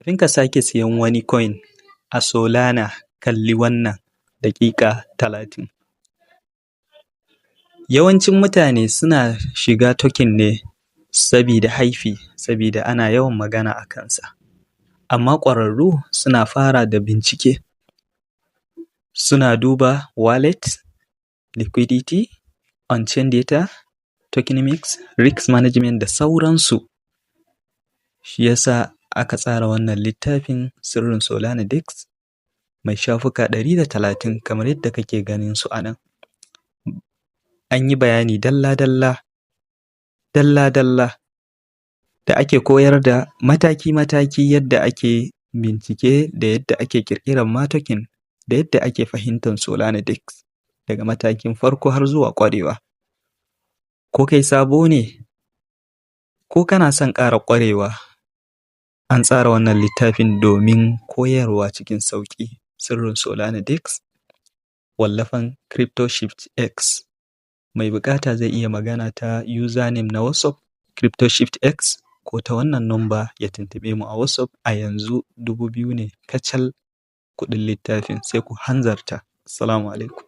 Kafin ka sake siyan wani coin a Solana, kalli wannan daƙiƙa 30. Yawancin mutane suna shiga token ne sabida hype, sabida ana yawan magana a kansa. Amma ƙwararru suna fara da bincike. Suna duba wallet, liquidity, on-chain data, tokenomics, risk management da sauransu. Shi yasa aka tsara wannan littafin Sirrin Solana DEX mai shafuka 130 kamar yadda kake ganin su a nan. An yi bayani dalla-dalla, dalla-dalla da ake koyar da mataki-mataki yadda ake bincike da yadda ake ƙirƙirar ma token da yadda ake fahimtar Solana DEX daga matakin farko har zuwa ƙwarewa. Ko kai sabo ne ko kana son ƙara ƙwarewa, an tsara wannan littafin domin koyarwa cikin sauƙi. Sirrin Solana DEX, wallafan CryptoShift X. Mai buƙata zai iya magana ta username na WhatsApp CryptoShift X ko ta wannan number ya tuntuɓe mu a WhatsApp. A yanzu 2,000 ne kacal kuɗin littafin, sai ku hanzarta. Assalamu alaikum.